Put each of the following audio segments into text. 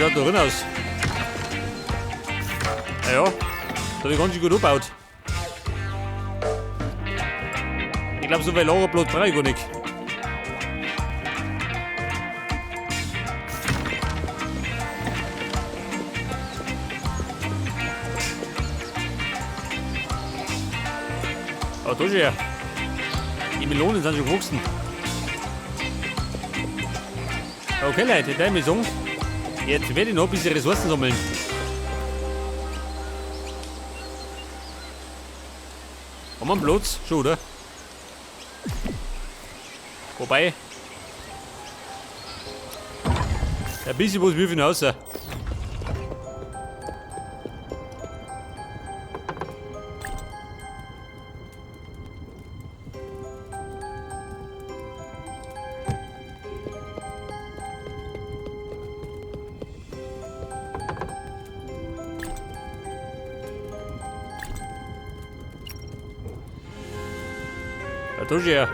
Wie schaut da drin aus? Naja, da hab ich ganz schön gut angebaut. Ich glaube, so viel Lagerplatz brauche ich gar nicht. Ah, da schon her. Die Melonen sind schon gewachsen. Okay, Leute, da ich sagen, jetzt werde ich noch ein bisschen Ressourcen sammeln. Haben wir einen Platz? Schon, oder? Wobei, ein bisschen was wirf ich noch raus. Ja, da schon her.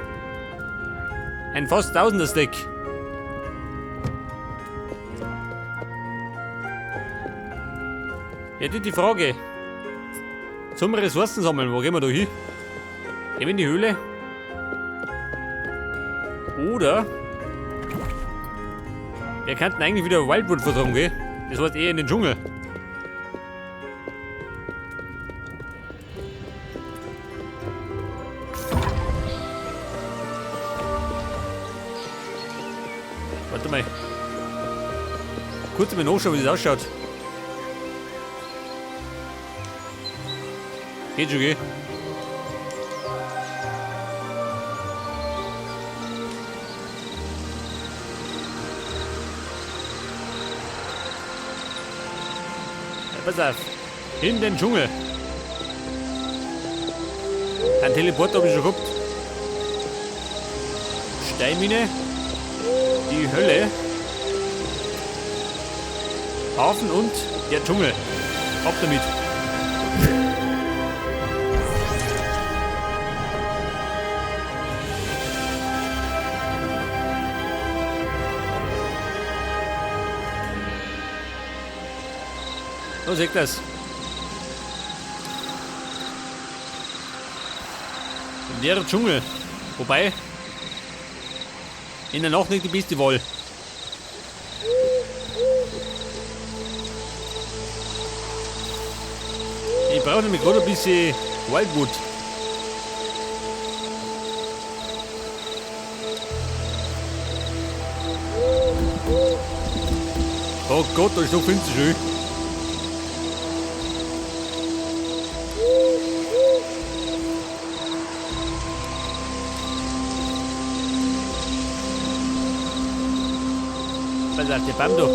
Ein fast Tausender Stack. Ja, die Frage. Zum Ressourcen sammeln, wo gehen wir da hin? Gehen wir in die Höhle? Oder wir könnten eigentlich wieder Wildwood vertragen, gell? Das heißt eher in den Dschungel. Warte mal. Kurz mal nachschauen, wie das ausschaut. Geht schon, gell? Ja, pass auf. In den Dschungel. Ein Teleport habe ich schon gehabt. Steinmine. Die Hölle. Hafen und der Dschungel. Ab damit. Da seht das. Der Dschungel. Wobei, in der Nacht nicht die beste Wahl. Ich brauche nämlich gerade ein bisschen Wildwood. Oh Gott, da ist so finster schön. Pass auf, der Baum da.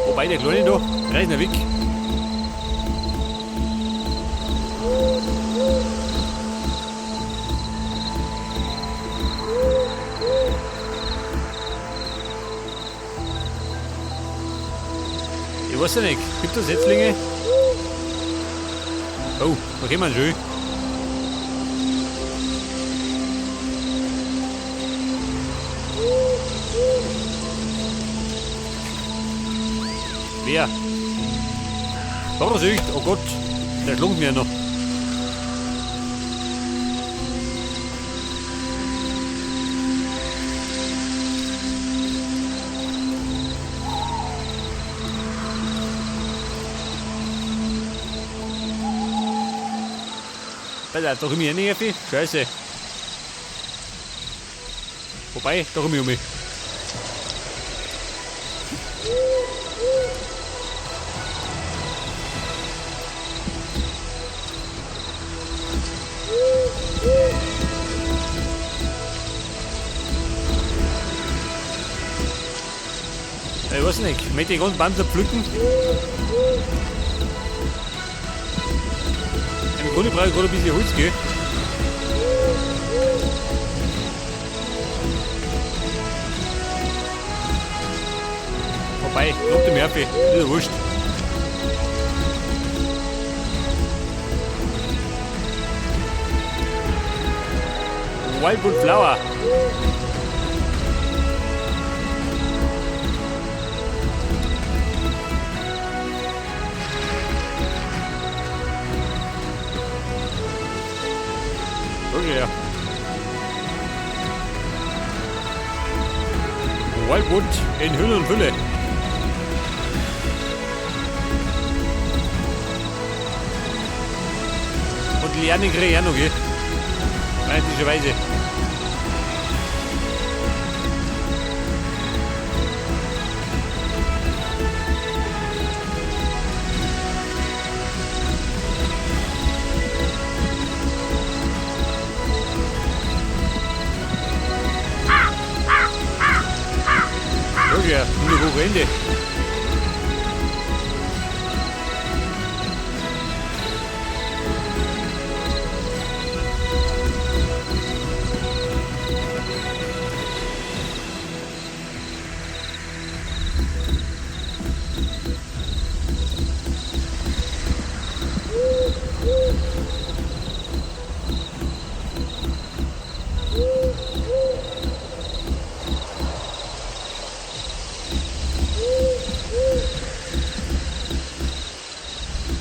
Wobei, der Kleine da, reißt ihn weg. Ich weiß ja nicht, gibt es Setzlinge? Oh, da gehen wir schön. Wer? Vorsicht, oh Gott, der schlug mir noch. Pass auf, da komm ich nicht hin, Scheiße. Wobei, da komm ich um mich. Ich weiß nicht, möchte ich den ganzen Baum zerpflücken? Im Grunde brauche ich gerade ein bisschen Holz, gell? Wobei, ich dem Murphy, ist ja wurscht. Wildwood Flower. Okay, ja. Wildwood in Hülle und Fülle. Und Liane kriege ich auch noch, gell? Praktischerweise. Ja, nur hoch Ende.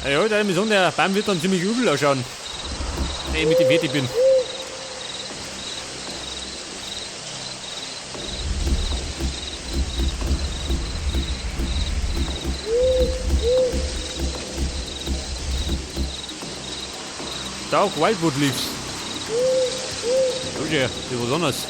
Ja, da ist der Baum wird dann ziemlich übel ausschauen, wenn ich mit dem fertig bin. Dark Wildwood Leaves. Okay, das ist was anderes.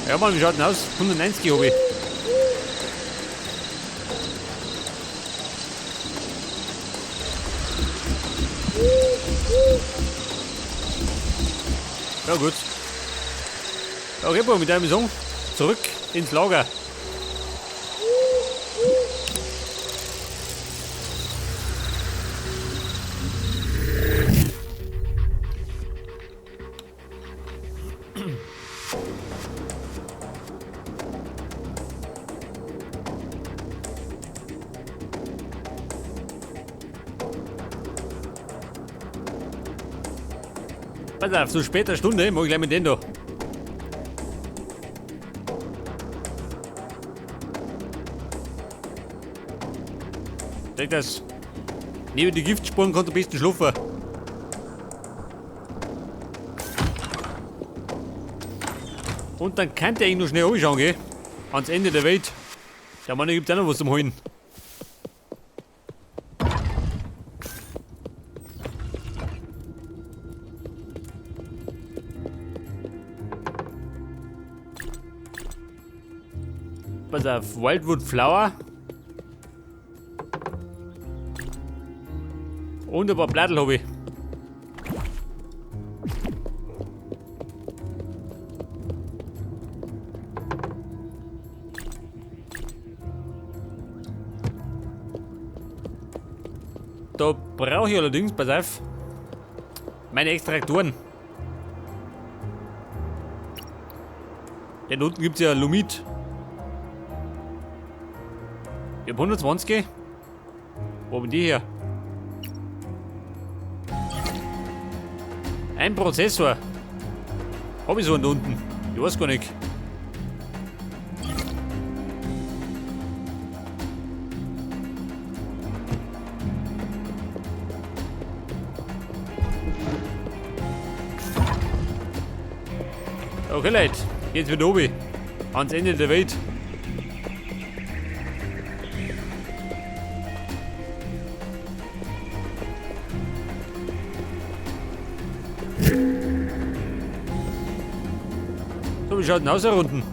Ja Mann, wie schaut denn aus? 190 habe ich. Ja gut. Okay, mit einem Song zurück ins Lager. Pass auf, zu später Stunde mach ich gleich mit denen da. Denk das. Neben die Giftspuren kannst du am besten schlafen. Und dann kann der eigentlich noch schnell anschauen, gell? Ans Ende der Welt. Der Mann gibt auch noch was zum Holen. Pass auf, Wildwood Flower. Und ein paar Blättel habe ich. Da brauche ich allerdings, pass auf, meine Extraktoren. Denn unten gibt es ja Lumit. Ich hab 120. Wo haben die her? Ein Prozessor. Hab ich so einen da unten? Ich weiß gar nicht. Okay, Leute, jetzt wieder oben. Ans Ende der Welt. So, wie schaut denn aus da unten?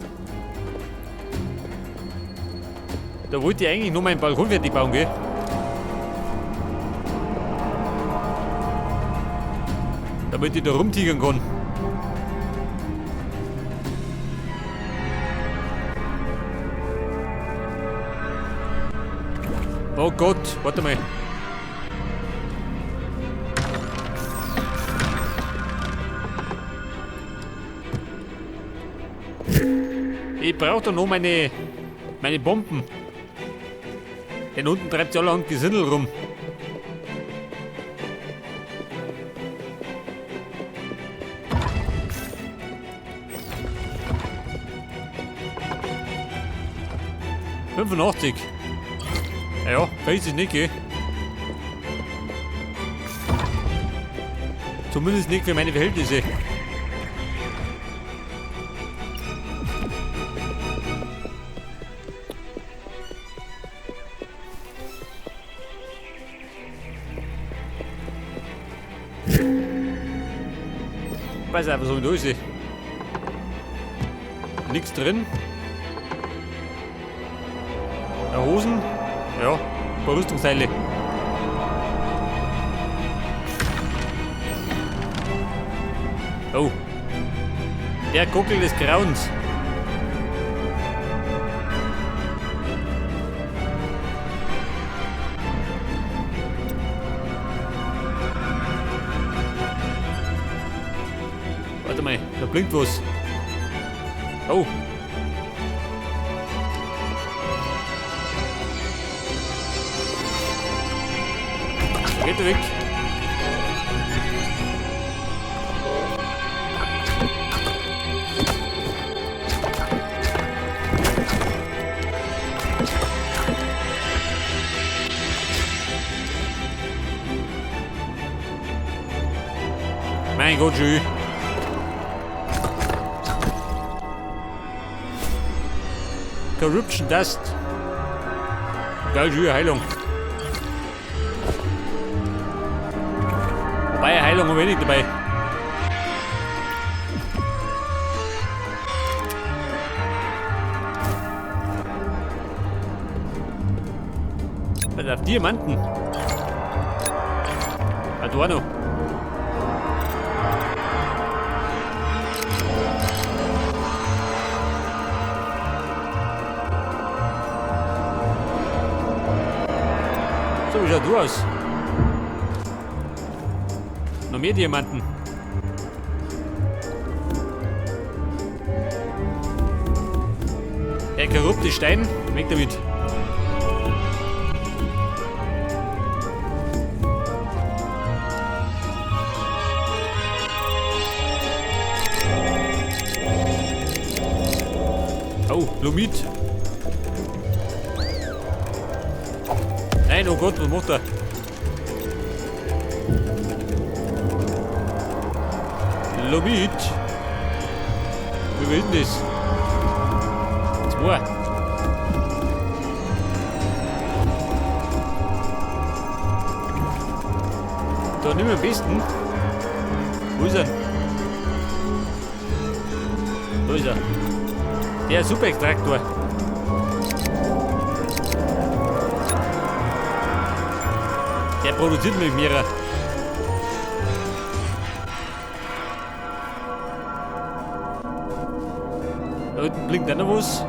Da wollte ich eigentlich nur meinen Balkon fertig bauen, gell? Damit ich da rumtigern kann. Oh Gott, warte mal. Ich brauche da noch meine Bomben. Denn unten treibt sich allerhand Gesindel rum. ...85. Ja, weiß ich nicht, gell? Zumindest nicht für meine Verhältnisse. Weiß einfach so wie durch. Nichts drin. Ja, Hosen. Ja, ein paar Rüstungsteile. Oh. Der Gockel des Grauens. Warte mal, da blinkt was. Oh. Geht weg. Mein Gott, schön. Corruption Dust. Geil, schöne Heilung. Wobei, Heilung habe ich nicht dabei. Was auf Diamanten? Ah, da noch. So, wie schaut du aus? Noch mehr Diamanten. Der korrupte Stein, weg damit. Oh, Lumit. Nein, oh Gott, was macht er? Lumit. Wie will denn das? 2. Da nimm am besten. Wo ist er? Da ist er. Der Superextraktor. Der produziert mit mir. Da unten blinkt auch noch was.